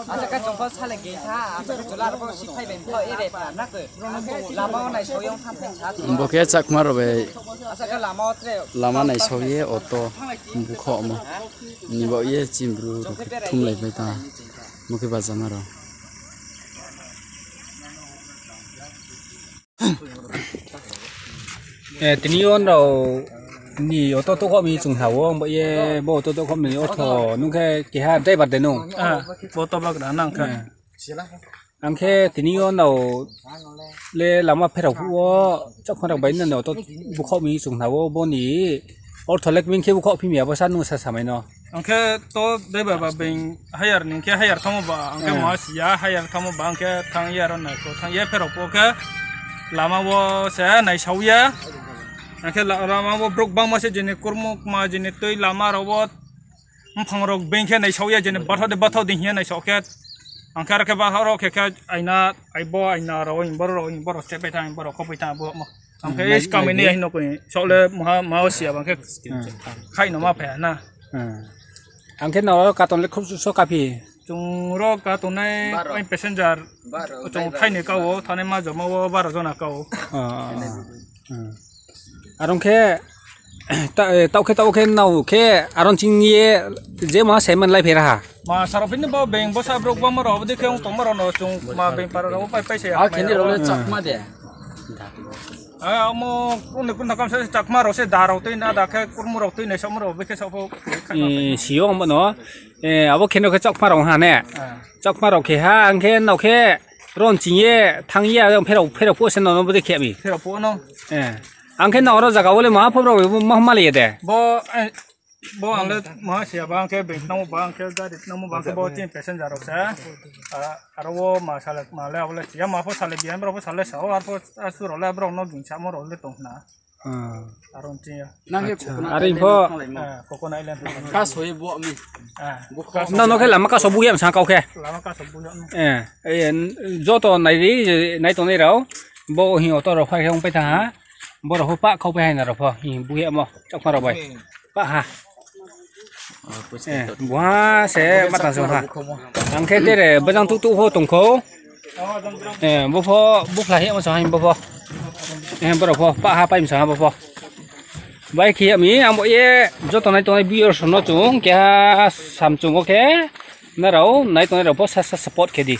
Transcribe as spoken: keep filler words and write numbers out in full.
Asa khe chung pho sale gei tha, asa khe chula rao pho si phai bai pho ere ta na khe. Lama wo naisao ye ong tham phai sa. Bo khe Chakma rao bai. Asa khe lama wo tre. Lama naisao ye auto bukhohmo. Ni baoh ye chini bru rao khe thumlai pai tong. Bo khe bajama rao. Eh, tini yo nrao ni auto touhkhoh mi chung hna wo, bo ye bo auto touhkhoh mi ni ortho nung khe keha driver de nung? Ah, bo to bagra nang khe. Eh. Ang khe tini yo nrao le lama pherao phuh wo, Chakma rao bai nrao ni auto bukhoh mi chung hna wo, bo ni ortho le kming khe bukhoh phi mi abo sa nung sa samai no. Ang khe to driver ba being hire ni khe hire thanngmo ba, ang khe ma si ya, hire thanngmo ba, ang khe thanng ye aro nai kho, thanng ye pherao phuh khe lama wo se naisao ye. Ang khe la-, lama wo brouh bangma se jeni kurmukma, jeni tui lama rao wo mphang rao being khe naisao ye, jeni bathaoh de bathaoh dei hing ye naisao khe. Ang khe aro khe bathaoh rao khe khe aina, aibo aina rao, hing boro rao, hing boro step bai thanng, hing boro khopai thanng, abo ma. Ang khe is kamini hing no koi, saoh le maha, maha si ya bang khe. Khai no ma phai na. Ang khe nrao katon le khruh so kaphi? Chung ro katon nai, passenger. Chung khai ni ka wo, thanai ma joma wo baro jona ka wo. Arong khe, ta-, eh, taoh khe, taoh khe nrao khe, arong ching ye, je ma saiman lai phai ra ha. Ma saro phini bo being bo sa brouh bangma rao, abo dei khe ong tongma rao no chung ma being para rao pai pai se. Ar khe ni rao le Chakma de. Amo, kung ni kung thakam se Chakma rao se da rao tui na, da khe kurmu rao tui nai, saohmo rao, bo khe saoh pho. Eh, si yo ongba no. Eh, abo khe no khe Chakma rao ha ne. Chakma rao khe ha, ang khe nrao khe ron ching ye, thanng ye, ang pherao, pherao phuh se nrao no bo dei khe mi. Pherao phuh no. Eh. Ang khe nrao ro zaga wo le maha pho rao, maha ma le ye de. Bo, eh, bo ang le maha si ya ba, ang khe being thanngmo ba, ang khe gari thanngmo ba, ang khe bo chini passenger rao se. Ah, aro wo ma sale, ma le, abo le si ya, ma pho sale, biyan rao pho sale sao, ar pho, asu rao le, abo rao no ging samo rao le tong na. Aro ching ya. Nang khe Acha, coconut are island pho. Thanglai ma. Ah, coconut island. Kaso ye bo mi. Ah, Bo kaso. Nang no khe lama kaso bu ye msa kau khe. Lama kaso bu ye. Eh, eh, joto nai ri, nai tongnai rao. Bo hing auto rao phai khe ong pai tha ha. Bo rao pho pah kau pai hai na rao pho. Hing bu ye mo. Chakma rao bai. Pah ha. Eh, buha se ma tang song ha. Ang khe tere bajang tuh tuh pho tong kho. Eh, bo pho, bo phla he ma song ha bo pho. Eh, bo rao pho, pah ha pai ma song ha bo pho. Bai khe ya mi, ang bo ye, joto nai tongnai viewers no chung, keha sam chung o khe, nrao, nai tongnai rao pho sa sa support khe di.